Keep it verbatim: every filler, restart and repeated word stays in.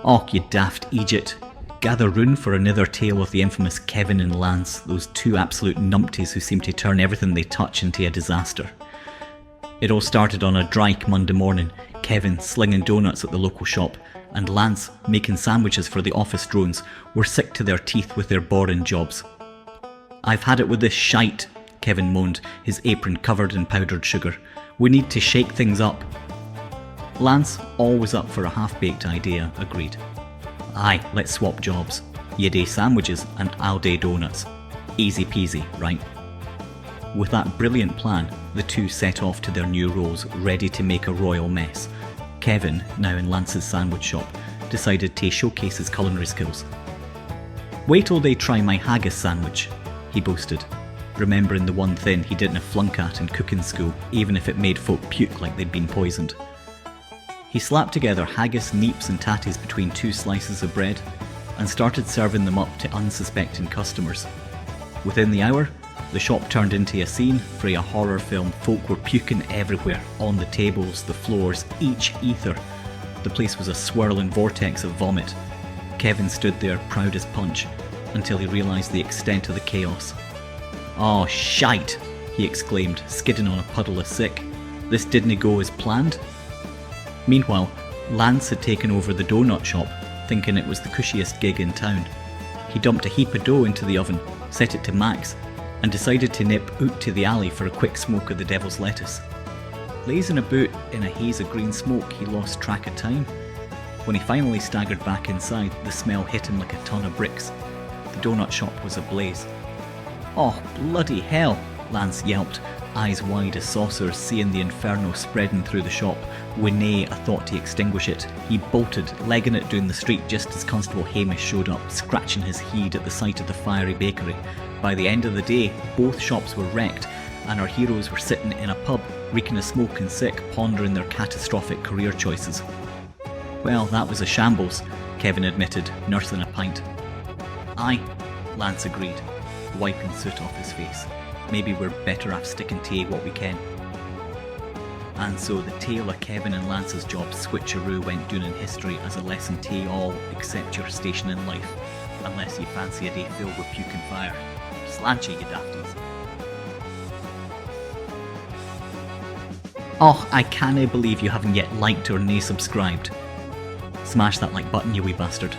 Och, you daft eejit. Gather roond for anither tale of the infamous Kevin and Lance, those two absolute numpties who seem to turn everything they touch into a disaster. It all started on a dryke Monday morning, Kevin slinging doughnuts at the local shop, and Lance making sandwiches for the office drones were sick to their teeth with their boring jobs. "I've had it with this shite," Kevin moaned, his apron covered in powdered sugar. "We need to shake things up." Lance, always up for a half-baked idea, agreed. "Aye, let's swap jobs. You dae sandwiches and I'll dae doughnuts. Easy peasy, right?" With that brilliant plan, the two set off to their new roles, ready to make a royal mess. Kevin, now in Lance's sandwich shop, decided to showcase his culinary skills. "Wait till they try my haggis sandwich," he boasted, remembering the one thing he didna flunk at in cooking school, even if it made folk puke like they'd been poisoned. He slapped together haggis, neeps and tatties between two slices of bread and started serving them up to unsuspecting customers. Within the hour, the shop turned into a scene frae a horror film. Folk were puking everywhere, on the tables, the floors, each ether. The place was a swirling vortex of vomit. Kevin stood there, proud as punch, until he realised the extent of the chaos. "Oh, shite!" he exclaimed, skidding on a puddle of sick. "This didna go as planned." Meanwhile, Lance had taken over the doughnut shop, thinking it was the cushiest gig in town. He dumped a heap of dough into the oven, set it to max, and decided to nip oot to the alley for a quick smoke of the devil's lettuce. Lazing aboot in a haze of green smoke, he lost track of time. When he finally staggered back inside, the smell hit him like a ton of bricks. The doughnut shop was ablaze. "Oh, bloody hell!" Lance yelped, eyes wide as saucers, seeing the inferno spreading through the shop, wi nae a thought to extinguish it. He bolted, legging it doon the street just as Constable Hamish showed up, scratching his heid at the sight of the fiery bakery. By the end of the day, both shops were wrecked, and our heroes were sitting in a pub, reeking of smoke and sick, pondering their catastrophic career choices. "Well, that was a shambles," Kevin admitted, nursing a pint. "Aye," Lance agreed, wiping soot off his face. "Maybe we're better off sticking to what we ken." And so the tale of Kevin and Lance's job switcheroo went doon in history as a lesson to all: accept your station in life, unless you fancy a day filled with puke and fire. Sláinte, you dafties. Oh, I cannae believe you haven't yet liked or nae subscribed. Smash that like button, you wee bastard.